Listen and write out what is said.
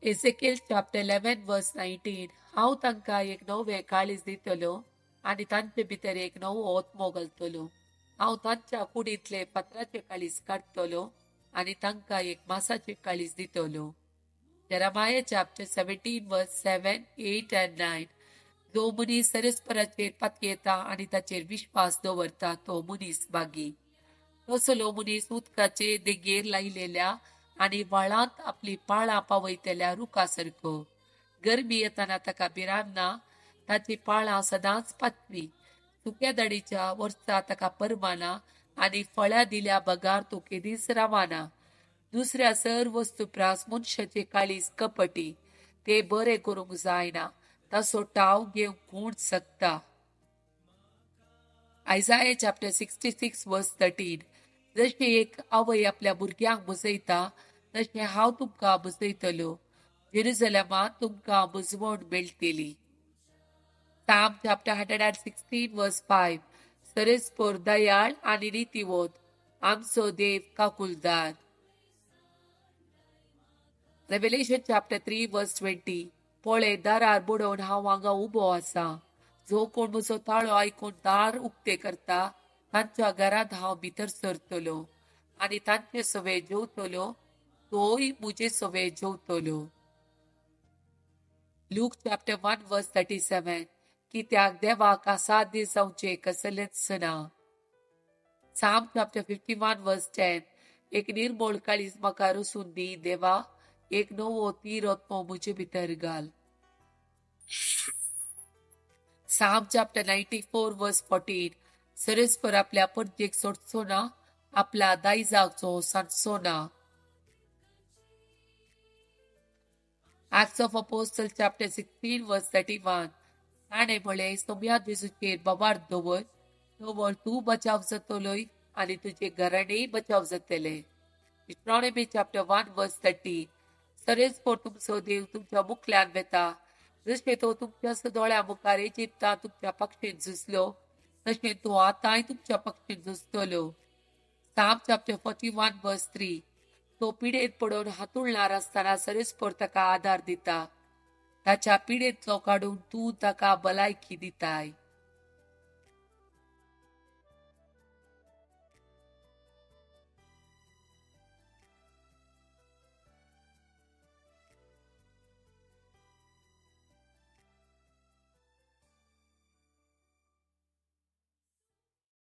Ezekiel chapter 11 verse 19, हांव तांकां एक नवें काळीज दितलो आनी तांचे भितर एक नवो ओत्मो घालतलो. हांव तांच्या कुडींतले फातराचें काळीज काडटलो आनी तांकां एक मासाचें काळीज दितलो. Jeremiah chapter 17 verse 7, 8 and 9, जो मनीस सरस्पराचेर पातयेता आनी ताचेर विश्वास दवरता तो मनीस भागी. तसलो मनीस उदकाचे देगेर लायलेल्या आनी व्हाळांत आपली पाळां पावयतल्या रुखा सारको. गरमी येताना ताका भिरांत ना, ताची पाळां सदांच पाचवी. सुक्या दाडीच्या वर्सा ताका परवाना आनी फळां दिल्या बगार तो केदीच रावना. दुसऱ्या सर वस्तू प्रास मनशाचे काळीज कपटी, ते बरें करूंक जायना, ताचो टाव घेवंक कोण शकता. Isaiah chapter 66 verse 13, जशें एक आवय आपल्या भुरग्यांक बसयता तशें हांव तुमकां बसयतलो, जेरुजलेमांत तुमकां बुजवण मेळटली. Psalm chapter 116 verse 5, सरेस्पोर दयाळ आनी नितीवोत, आमचो देव काकुलदार. Revelation chapter 3 verse 20, पळय दारार बडोवन हांव हांगा उबो आसा, जो कोण म्हजो ताळो आयकून दार उक्ते करता तांच्या घरांत हांव भितर सरतलो आनी तांचे सवे जेवतलो, तोय म्हजे सवे जेवतलो. Luke chapter 1 verse 37, कित्याक देवाक असाध्य जावचें कसलेंच ना. Psalm chapter 51 verse 10, एक निर्मोळ काळीज म्हाका रसून दी देवा, एक नवो तीर आत्मो म्हजे भितर घाल. Psalm chapter 94 verse 14, सरस्पर आपल्या परजेक सोडचो ना, आपल्या दायजाचो सांडचो ना. Acts of Apostle chapter 16 verse 31, ताणें म्हळें, सोम्या जेजूचेर बवार दवर, दवर तूं बचाव जातलोय आनी तुजे घराणेय बचाव जातले. Deuteronomy chapter 1 verse 30, सरेस्पोर तुमचो देव तुमच्या मुखल्यान वेता, जशें तो तुमच्या दोळ्या मुखार इजिप्तांत तुमच्या पक्षीन झुजलो तशें तो आतांय तुमच्या पक्षीन झुजतलो. Psalm chapter 41 verse 3, तो पिडेंत पडून हातुळणार आसतना सरेस्पोर ताका आदार दिता, ताच्या पिडेंतलो काडून तूं ताका भलायकी दिताय.